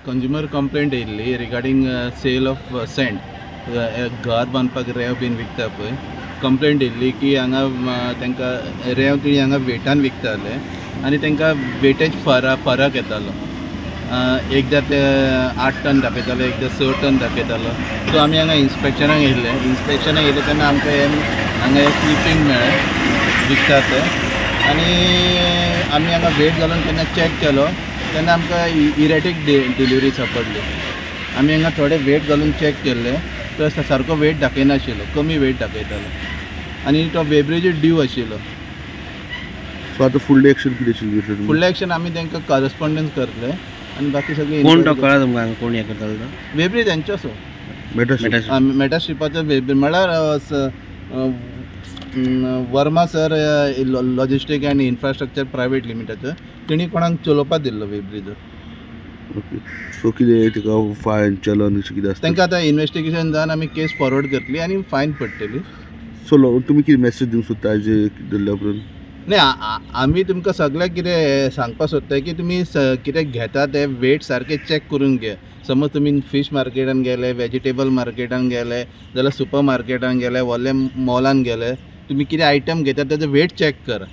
Consumer complaint येयल्ली regarding sale of send. घर बांदपाक रेंव बीन विकता पळय, कंप्लेंट येयल्ली की हांगा तांकां रेंव ती हांगा वेटान विकताले आनी तांकां वेटेज फरक येतालो. एकदां ते 8 टन दाखयताले, एकदां 6 टन दाखयतालो. सो आमी हांगा इन्स्पेक्शनाक येयल्ले. इन्स्पेक्शनाक येयले तेन्ना आमकां हें हांगा हें क्लिपींग मेळ्ळें विकता तें, आनी आमी हांगा वेट घालून तेन्ना चॅक केलो तेन्ना आमकां इरेटीक डिलिवरी सापडली. आमी हांगा थोडे वेट घालून चॅक केल्ले तर सारको वेट दाखयनाशिल्लो, कमी वेट दाखयतालो आनी तो वेब्रेज ड्यू आशिल्लो. सो आतां फुडलें एक्शन कितें? फुडलें एक्शन आमी तांकां करस्पोंडन्स करतले आनी बाकी सगळी. कोण तो कळ्ळा तुमकां कोण हें करतालो तो? वेब्रेज हेंचोसो मेटाशिपाचो वेब्रेज म्हळ्यार Verma sir logistic and infrastructure private limited तेणी कोणाक चलोवपाक दिल्लो वेब्रिज. ओके, सो कितें ताका फायन चलन अशें कितें आसता? तांकां आतां इन्वेस्टिगेशन जावन आमी केस फॉरवर्ड करतली आनी फायन पडटली. सो तुमी कितें मॅसेज दिवंक सोदता हाजे दिल्ल्या उपरांत? न्ही, आमी तुमकां सगळ्याक कितें सांगपाक सोदता की तुमी कितें घेता तें वेट सारकें चॅक करून घे. समज तुमी फीश मार्केटान गेले, वेजिटेबल मार्केटान गेले, जाल्यार सुपर मार्केटान गेले, व्हडल्या मॉलान गेले, तुमी कितें आयटम घेता तेजो वेट चॅक करा.